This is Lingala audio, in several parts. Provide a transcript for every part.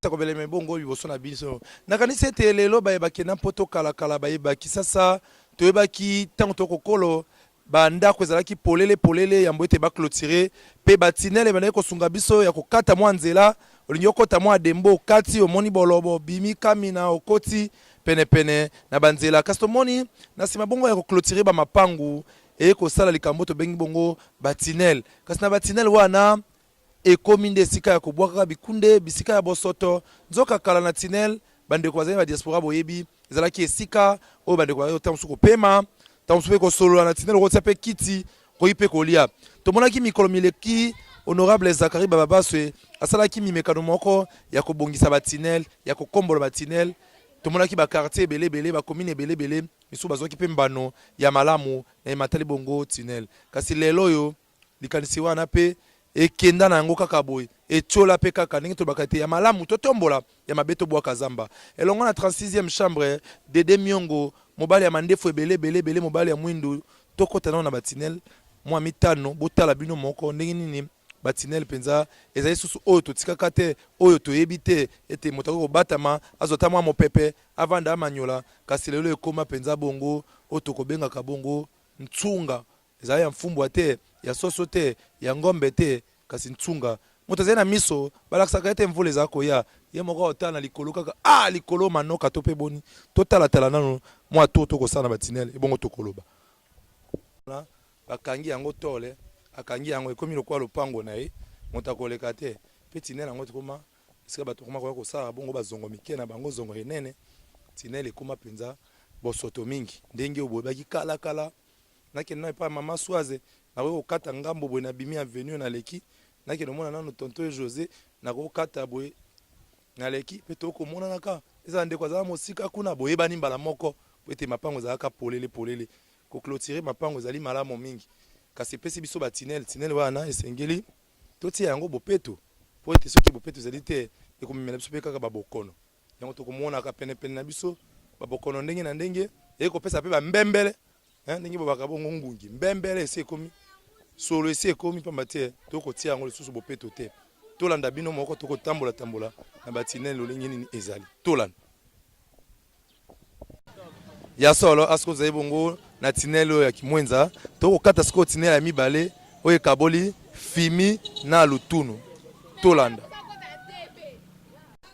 Kobelema ebongo liboso na biso. Nakanisi ete lelo baye bakenda mpoto kala kala bayeba Kisasa, toyebaki tango tokokolo ba ndako ezalaki polele polele yambo ete ba cloturer pe ba tunnel ebandaki kosunga biso ya kokata mua nzela, olingi okota mua dembo okati omoni bolobo obimi kamina okoti pene pene na ba nzela kasi tomoni na sima bongo ya ko cloturer ba mapangu eye kosala likambo tobengi bongo ba tunnel kasi na ba tunnel wana Ekomi nde esika ya kobwakaka bikunde, bisika ya bosoto. Nzoka kala na tunnel, bandeko bazali na ba diaspora boyebi, ezalaki esika oyo bandeko bazalaki tango mosusu kopema, tango mosusu pe kosolola na tunnel, okotia pe kiti, okoki pe kolia. Tomonaki mikolo mileki honorable Zacharie Bababaswe asalaki mimekano moko ya kobongisa ba tunnel, ya kokombola ba tunnel. Tomonaki ba quartiers ebele ebele, ba communes ebele ebele, misusu bazwaki pe mbano ya malamu na ematali bongo tunnel. Kasi lelo oyo Likanisi wana pe ekenda na yango kaka boye, etiola pe kaka ndenge tolobaka ete ya malamu totombola, ya mabe tobwaka zamba. Elongo na 36e chambre, Dede Miongo, mobali ya mandefu ebele ebele ebele, mobali ya mwindu, tokota nano na ba tunnel mua mitano, botala bino moko ndenge nini ba tunnel penza ezali susu oyo totikaka te, oyo toyebi te ete moto akoki kobatama, azwa ata mua mopepe, avanda amanyola, kasi lelo ekoma penza bongo oyo tokobengaka bongo ntsunga. Ezali ya mfumbwa te, ya soso te, ya ngombe te, kasi ntsunga. Moto azali na miso, balakisaka ye te mvula ezali koya. Ye moko akotala na likolo kaka, Ah! Likolo manoka to pe boni? Totala-tala nanu mwa tour tokosala na ba tunnel, ebongo tokoloba. Wana bakangi yango tole, akangi yango, ekomi lokola lopango na ye, moto akoleka te. Pe tunnel yango ekoma esika bato bakoma koya kosala bongo ba zongo mike na bango, zongo enene. Tunnel ekoma penza bosoto mingi, ndenge oyo boyebaki kala kala. Nakende nanu epai ya mama Swaze, nakoki kokata ngambo boye, nabimi avenue naleki, nakende komona nanu tonton Jose, nakoki kokata boye naleki pe tokoki komonanaka, ezala ndeko azala mosika kuna, boyebani mbala moko po ete mapango ezalaka polele polele. Ko cloturer mapango ezali malamu mingi, kasi epesi biso ba tunnel, tunnel wana esengeli totia yango bopeto po ete soki bopeto ezali te ekomemela biso pe kaka ba bokono. Yango tokomonaka penepene na biso ba bokono ndenge na ndenge eye kopesa pe ba mbembele hein, ndenge bobaka bongo ngungi mbembele esi ekomi solo esi ekomi pamba te tokotia yango lisusu bopeto te. Tolanda bino moko tokotambola tambola na ba tunnel lolenge nini ezali. Tolanda. Ya solo asko ozali bongo na tunnel oyo ya Kimwenza, tokokata sikoyo tunnel ya mibale oyo ekaboli Fimi na Lutunu. Tolanda.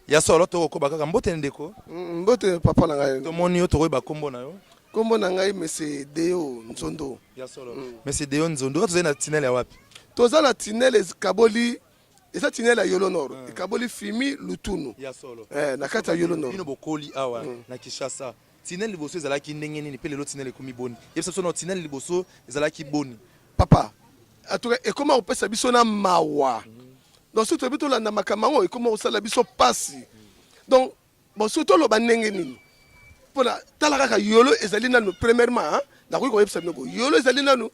Ya solo tokokoba kaka. Mbote ndeko. Mbote papa na ngai. Tomoni yo, tokoyeba kombo na yo? Kombo na ngai Monsieur Deo Nzondo. Ya solo. Monsieur Deo Nzondo, tozali na tunnel ya wapi? Toza na tunnel ekaboli, eza tunnel ya Yolo Nord, ekaboli Fimi Lutunu. Ya solo. Na kati ya Yolo Nord. Bino bokoli awa na Kinshasa. Tunnel liboso ezalaki ndenge nini pe lelo tunnel ekomi boni? Yebisa biso nao tunnel liboso ezalaki boni? Papa, en tout cas ekoma kopesa biso na mawa. Donc soki toyebi tolanda makambo yango ekoma kosala biso pasi. Donc bon soki toloba ndenge nini? Pona tala kaka Yolo ezali nanu premièrement hein, nakoki koyebisa bino boye Yolo ezali nanu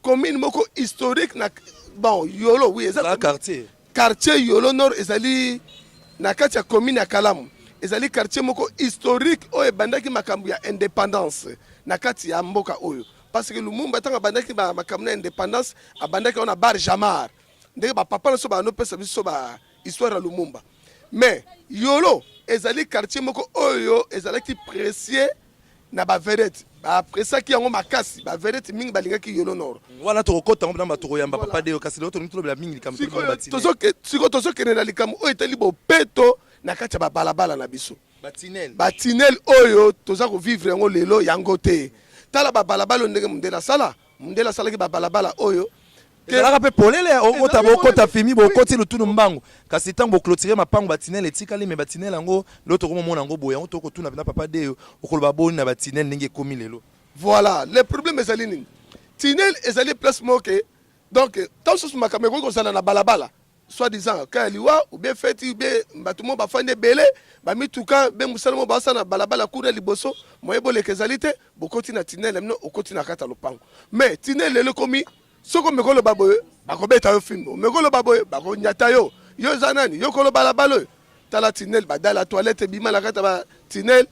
commune moko historique na bon Yolo oui eza Eza quartier. Quartier Yolo Nord ezali na kati ya commune ya Kalamu. Ezali quartier moko historique oyo ebandaki makambo ya independance na kati ya mboka oyo. Parce que Lumumba tango abandaki ba makambo na independance abandaki yango na bar Jamar. Ndenge ba papa na biso ba pesa biso ba histoire ya Lumumba. Mais Yolo ezali quartier moko oyo ezalaki precieux na ba vedette, ba appréciaki yango makasi, ba vedette mingi balingaki Yolo Nord. Wana tokokota yango na tokoyamba papa Deo, kasi lelo tolingi tolobela mingi likambo etali bongo ba tunnel. Sikoyo tozokende na likambo oyo etali bopeto na kati ya ba balabala na biso. Ba tunnel. Ba tunnel oyo toza ko vivre yango lelo yango te. Tala ba balabala oyo ndenge mundele asala. Mundele asalaki ba balabala oyo. Ezalaka pe polele, okota bokota fimi bokoti lutunu mbangu. Kasi tango bo clôturer mapangu ba tunnel etikali mais ba tunnel yango lelo tokomi komona yango boye. Yango toko tuna penza papa Deo okoloba boni na ba tunnel ndenge ekomi lelo. Voilà, le problème ezali nini? Tunnel ezali place moko ke donc tango mosusu makambo ekoki kozala na balabala soit disant cas ya liwa ou bien feti ou bien bato moko bafandi ebele bamituka be mosala moko basala na balabala kuna liboso moye boleka ezali te bokoti na tunnel na bino okoti na kati ya lopango mais tunnel lelo ekomi soki omeki oloba boye bakobeta yo fimbo omeki oloba boye bakonyata yo yo oza nani yo kolo balabala oyo tala tunnel badala toilette ebima na kati ya ba tunnel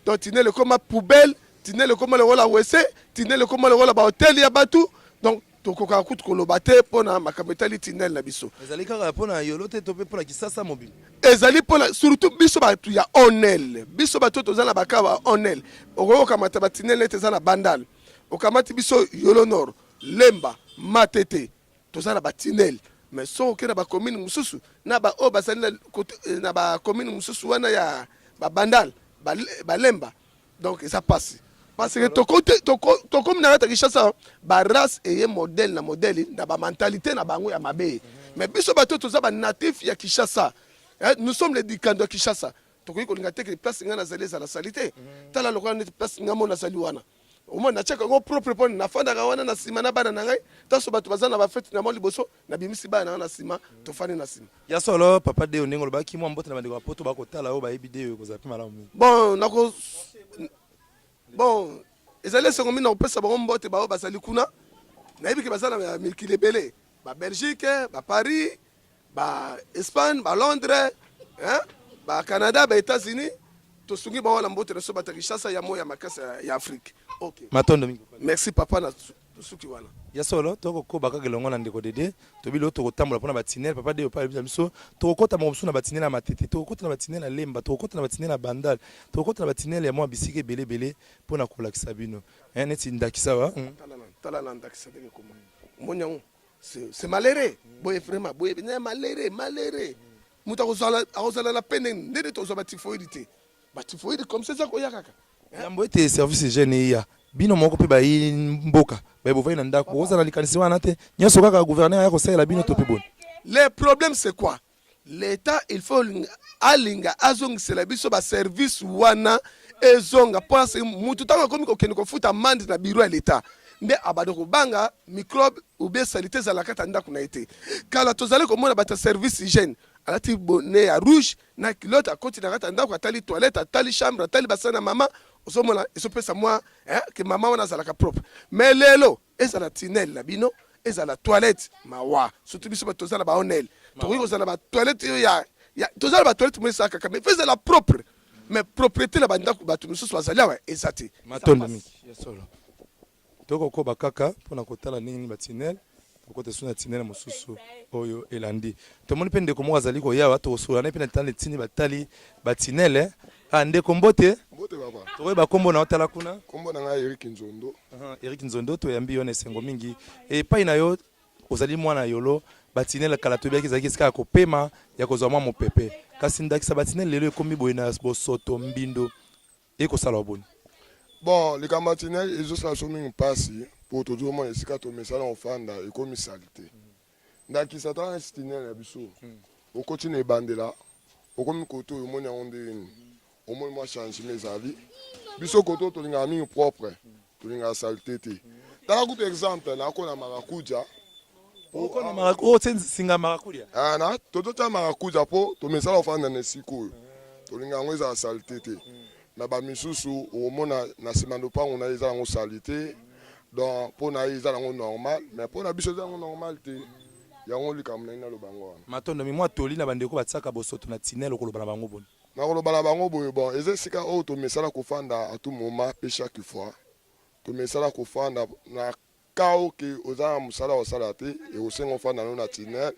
donc tunnel ekoma poubelle tunnel ekoma lokola wese tunnel ekoma lokola ba hotel ya bato donc. Tokokaka kutu koloba te mpo na makambo etali tunnel na biso. Ezali kaka mpo na Yolo te to mpe mpo na Kisasa mobimba? Ezali mpo na surtout biso bato ya Onel, biso bato oyo toza na ba cas ya Onel. Okoki kokamata ba tunnel neti eza na Bandal, okamati biso Yolo Nord, Lemba, Matete, toza na ba tunnel. Mais soki oke na ba commune mosusu na ba oyo bazali na kote, na ba commune mosusu wana ya ba Bandal, ba, ba Lemba, donc eza pasi parce que tokomi na kati ya Kinshasa, ba race eye modèle na modèle na ba mentalité na bango ya mabe. Mais biso bato toza ba natif ya Kinshasa, eh, nous sommes les dikando ya Kinshasa, tokoki kolinga te ke place ngai nazali ezala salite. Tala lokola neti place ngai mo nazali wana, omoni natiaka yango propre mpo nafandaka wana na nsima na bana na ngai. Ntanso bato baza na bafete na mwa liboso, nabimisi bana na ngai na nsima, tofandi na nsima. Ya solo papa Deo, ndenge olobaki, mwa mbote na bandeko ya poto bakotala oyo bayebi Deo, ekozala mpe malamu mingi. Bon, nako bon, ezali esengo mingi na kopesa bango mbote baoyo bazali kuna. Nayebi ke baza na mikili ebele, ba Belgique, ba Paris, ba Espagne, ba Londres, hein, ba Canada, ba États-Unis. Tosungi bango na mbote na biso bato ya Kinshasa ya moi ya makasi ya Afrique. Okay. Matondo mingi. Merci papa na tosuki wana. Ya solo, tokokoba kaka elongo na ndeko Dede. Tobi lelo tokotambola mpona batinele. Papa Deo pa ayebisa biso tokokota moko mosusu na batinele ya Matete, tokokota na batinele ya Lemba, tokokota na batinele ya Bandal, tokokota na batinele ya mwa bisika ebele ebele mpona kolakisa bino. Eh, neti ndakisa wa. Tala na ndakisa ndenge ekoma. Omoni yango? C'est malheureux. Boye vraiment, boye na malheureux, malheureux. Moto akozala na pene ndenge tozwa ba typhoïde te. Ba typhoïde comme ça eza koya kaka. Yambo ete service hygiène eya, bino moko mpe bayi mboka baye bovandi na ndako bokozala na likanisi wana te, nyonso kaka gouverneur aya kosalela bino to mpe boni? Le problème c'est quoi? L'État il faut alinga azongisela biso ba service wana ezonga, mpo mutu ntango akomi kokende kofuta amende na bureau ya l'État nde abanda kobanga microbe ou bien salite ezala kati ya ndako na ye te. Kala tozali komona bato ya service hygiène alati bonnet ya rouge na culotte, akoti na kati ya ndako, atali toilette, atali chambre, atali basani ya mama, ozomona ezopesa mwa ke mama wana azalaka propre. Mais lelo ezala tunnel na bino, ezala toilette, mawa. Surtout biso bato toza na ba onel, tokoki kozala ba toilette oyo ya, ya toza na ba toilette mo ezala kaka, mais ezala propre. Mais propriété na bandako bato mosusu bazali awa eza te. Matondo mingi. Ya solo, tokokoba kaka mpona kotala ndenge nini batinel tokota so na tinel mosusu oyo elandi. Tomoni mpe ndeko moko azali koyawa, tokosola na ye mpe na tala etini batali batinele. Ah, ndeko mbote. Mbote papa. Tokoyeba kombo na otala kuna? Kombo na ngai Eric Nzondo. Eric Nzondo, toyambi yo na esengo mingi. Epai na yo, ozali mwana Yolo, batinele kala toyebaki ezalaki esika ya kopema, ya kozwa mwa mopepe. Kasi ndakisa batinele lelo ekomi boye na bosoto, mbindo, ekosala boni? Bon, likambo ya tunnel ezosala biso mingi mpasi, mpo tozomona esika tomesana kofanda ekomi salite. Ndakisa tala neti tunnel na biso, okoti na ebandela, okomi kote oyo omoni yango ndenge nini, omoni mwa changement ezali. Biso kote oyo tolingaka mingi propre, tolingaka salite te. Tala kutu exemple, nakona marakuja. Singa marakuja? Na tozotya marakuja mpo tomesana kofanda na esika oyo, tolinga yango ezala salite te. Na ba misusu okomona na nsima lopango na ye eza yango salite, donc mpo na ye eza yango normal, mais mpo na biso eza yango normal te. Yango likambo na ye naloba yango wana. Matondo mi mwa toli na bandeko batiaka bosoto na tunnel, okoloba na bango boni? Nakoloba na bango boye, bon, eza esika oyo tomesana kofanda à tout moment mpe chaque fois tomesana kofanda na ka oke oza na mosala kosala te, ekosenga ofanda no na tunnel,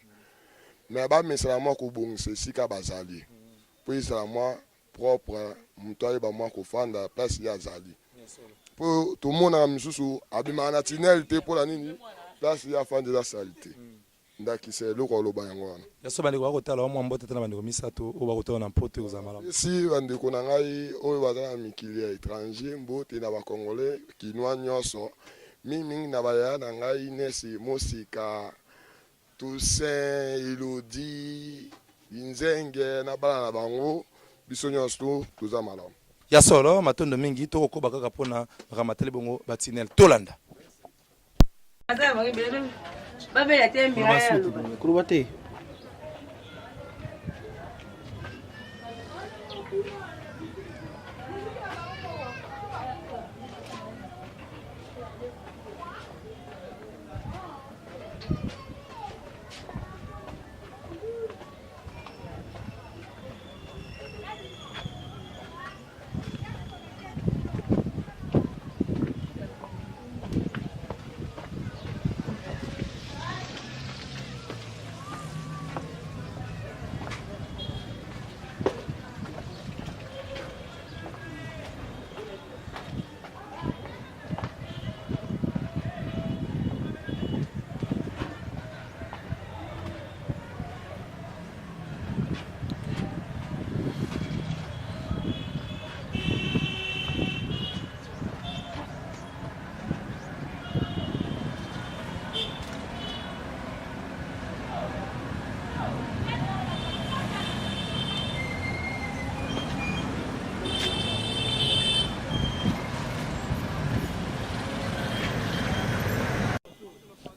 mais bamesana mwa kobongisa esika bazali mpo ezala mwa propre, moto ayeba mwa kofanda place ye azali, mpo tomonaka misusu abimaka na tunnel te mpo na nini place ye afandi eza salite. Ndakisa eloko aloba yango wana. Ya so bandeko bakotala wa mwa mbote te na bandeko misato oyo bakotala na mpoto, ekozala malamu. Si bandeko na ngai oyo baza na mikili ya étranger, mbote na bacongolais kinois nyonso, mingimingi na bayaya na ngai Nesi Mosika, Toussaint, Elodie, Inzenge na bana na bango, biso nyonso toza malamu. Ya solo, matondo mingi. Tokokoba kaka mpona makambo matali bongo batinel. Tolanda. Koloba te.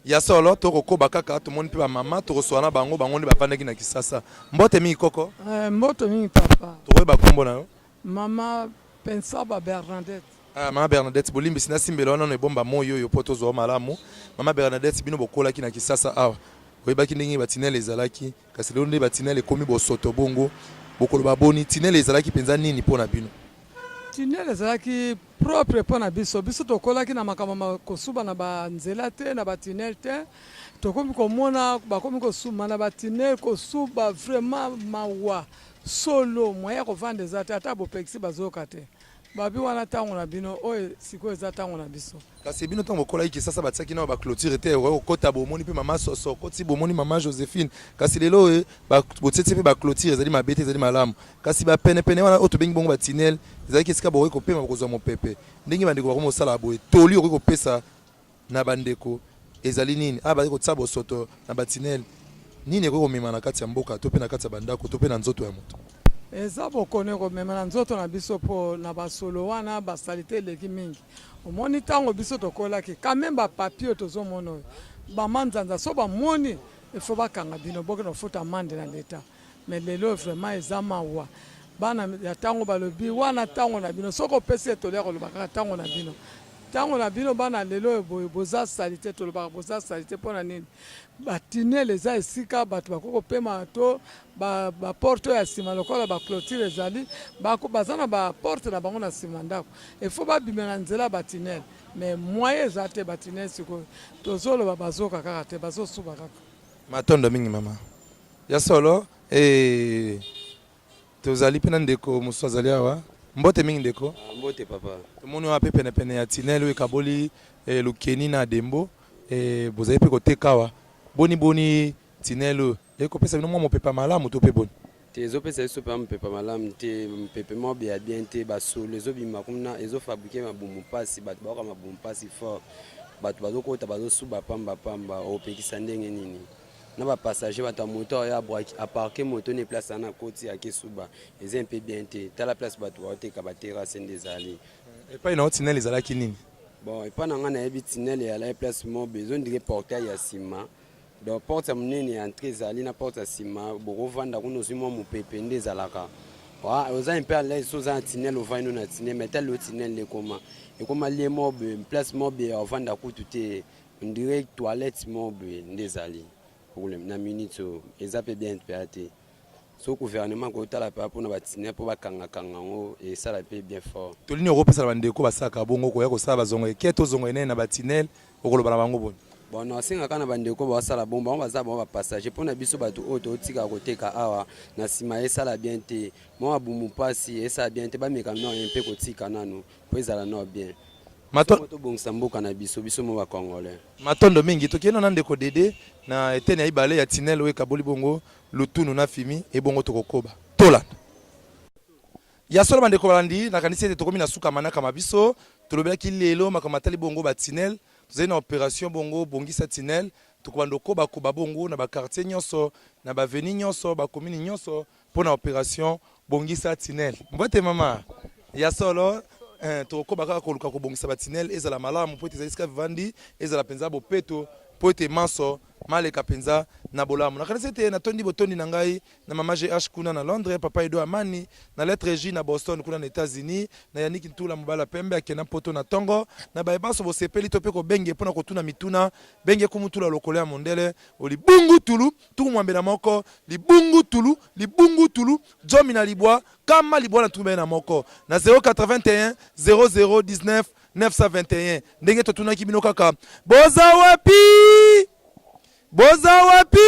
Ya solo, tokokoba kaka, tomoni mpe bamama, tokosola na bango, bango nde bafandaki na Kisasa. Mbote mingi koko. Eh, mbote mingi papa. Tokoyeba nkombo na yo? Mama Pensaba Bernadette. Ah, mama Bernadette, bolimbisi nasimbela wana ebomba moi oyo mpo tozwa malamu. Mama Bernadette, bino bokolaki na Kisasa awa, oyebaki ndenge batinele ezalaki, kasi lelo nde batinele ekomi bosoto bongo, bokoloba boni tinele ezalaki mpenza nini mpo na bino? Tunnel ezalaki propre mpo na biso. Biso tokolaki na makambo ma kosuba na ba nzela te, na ba tunnel te. Tokomi komona bakomi kosuma na ba tunnel, kosuba vraiment mawa solo, moyen ya kovanda eza te, ata bopekisi bazoyoka te. Babi wana tango na bino, oyo sikoyo eza tango na biso. Kasi bino ntango bokolaki Kisasa batiaki nao ba clôture te, okoki kokota bomoni mpe mama Soso, okoti bomoni mama Josephine. Kasi lelo oyo botietie mpe ba clôture ezali mabe te, ezali malamu. Kasi ba penepene wana oyo tobengi bongo ba tunnel ezalaki esika bokoki kopema, bokozwa mopepe. Ndenge bandeko bakomi kosala boye, toli okoki kopesa na bandeko ezali nini? Awa bazali kotia bosoto na ba tunnel, nini ekoki komema na kati ya mboka to mpe na kati ya bandako to mpe na nzoto ya moto? Eza bokono ekomema na nzoto na biso po na basolo wana ba salite eleki mingi. Omoni tango biso tokolaki quand meme ba papier oyo tozomona oyo ba manzanza so bamoni il faut bakanga bino bokende kofuta amende na l'etat. Mais lelo vraiment eza mawa bana ya tango balobi wana tango na bino soki opesi ye toli akoloba kaka tango na bino tango na bino bana lelo oyo boye boza salite tolobaka boza salite mpo na nini batinele eza esika bato bakoki kopema to baporte oyo ya nsima lokola baclotire ezali baza na baporte na bango na nsima ndako efo babima na nzela batinele mais moyen eza te batinele sikoyo tozoloba bazoka kaka te bazosuba kaka. Matondo mingi mama. Ya solo eh, tozali mpe na ndeko mosusu azali awa. Mbote mingi ndeko. Ah, mbote papa. Tomoni awa mpe penepene ya tunnel oyo ekaboli eh, Lukeni na Dembo eh, bozali mpe koteka awa. Boni boni tunnel oyo ekopesa bino mwa mopepe ya malamu to mpe boni? Te, ezopesa biso mpenza mopepe malamu te, mopepe moko ya bien te, basolo ezobima kuna ezofabrike mabumu mpasi, bato bayoka mabumu mpasi fort, bato bazokota bazosuba pamba pamba, opekisa ndenge nini? Na ba passager bato ya moto aya a parke moto ne place wana akoti ake suba eza un peu bien te tala place bato baoteka ba terrasse nde ezali. Epai na yo tunnel ezalaki nini? Bon epai na ngai nayebi tunnel eyalaki place moko boye ezo ndire portail ya sima donc porte ya monene ya entrée ezali na porte ya sima bokovanda kuna ozwi mwa mopepe nde ezalaka oza un peu à l'aise so oza na tunnel ovandi no na tunnel mais tala lelo tunnel nde ekoma ekoma lieu moko boye place moko boye ya kovanda kutu te. On dirait toilette moko boye nde ezali problème na minute oyo eza pe bien mpenza te so gouvernement akotala mpenza mpona batina mpo bakangakanga yango esala mpe bien fort. Toli nini okopesa na bandeko basalaka bongo koya kosala bazongo eke to zongo enene na ba tunnel okoloba na bango boni? Bon nasenga kaka na bandeko basala bongo bango baza bango ba passager mpo na biso bato oyo totikaka koteka awa na nsima esala bien te mwa mabumu mpasi esala bien te bameka nao mpe kotika nanu mpo ezala nao bien. Mato... Tobongisa mboka na biso, biso mo ba congolais. Matondo mingi. Tokei na ndeko Dede na eteni ya ibale ya tunnel oyo ekaboli bongo Lutunu na Fimi, ebongo tokokoba. Tolanda. Ya solo bandeko balandi, nakanisi ete tokomi na suka manaka ma biso. Tolobelaki lelo makambo matali bongo ba tunnel. Tozali na operation bongo bongisa tunnel. Tokobanda koba koba bongo na ba quartier nyonso, na ba avenue nyonso, ba commune nyonso mpo na operation bongisa tunnel. Mbote mama. Ya solo eh, tokokoba kaka koluka kobongisa ba tunnel ezala malamu mpo ete ezali esika vivandi ezala mpenza bopeto mpo ete manso maleka mpenza na bolamu. Nakanisi ete natondi botondi na ngai na mama GH kuna na Londres, papa Edo Amani na lettre J na Boston kuna na Etats-Unis, na Yannick Ntula mobali ya pembe akenda Mpoto na tongo, na baye banso bosepeli to mpe kobenge mpo na kotuna mituna, benge kumutula lokolo ya mondele o libungu tulu 61 libungu tulu libungu tulu 19 921 na 081 00 19 921 ndenge totunaki bino kaka boza wapi boza wapi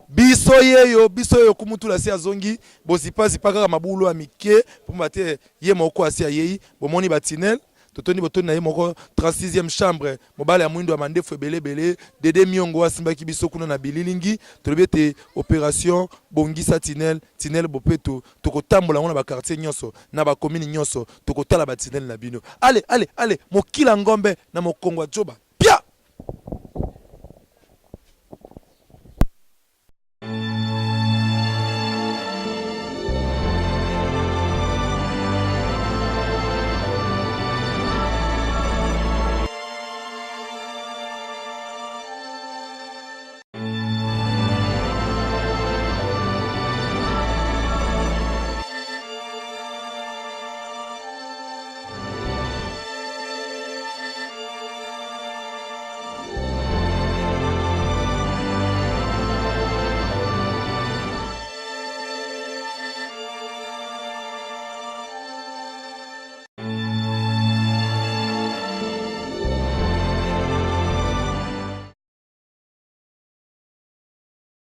biso yeyo biso yeyo kumutula si azongi bozipazipa kaka mabulu ya mike pamba te ye moko asi ayei bomoni batinel totondi botondi na ye moko 36e chambre mobali ya mwindo ya mandefu ebele ebele Dede Miongo asimbaki biso kuna na bililingi tolobi ete operation bongisa tunnel tunnel bopeto tokotambola yango na ba quartier nyonso na ba commune nyonso tokotala ba tunnel na bino ale ale ale mokila ngombe na mokongo ya joba.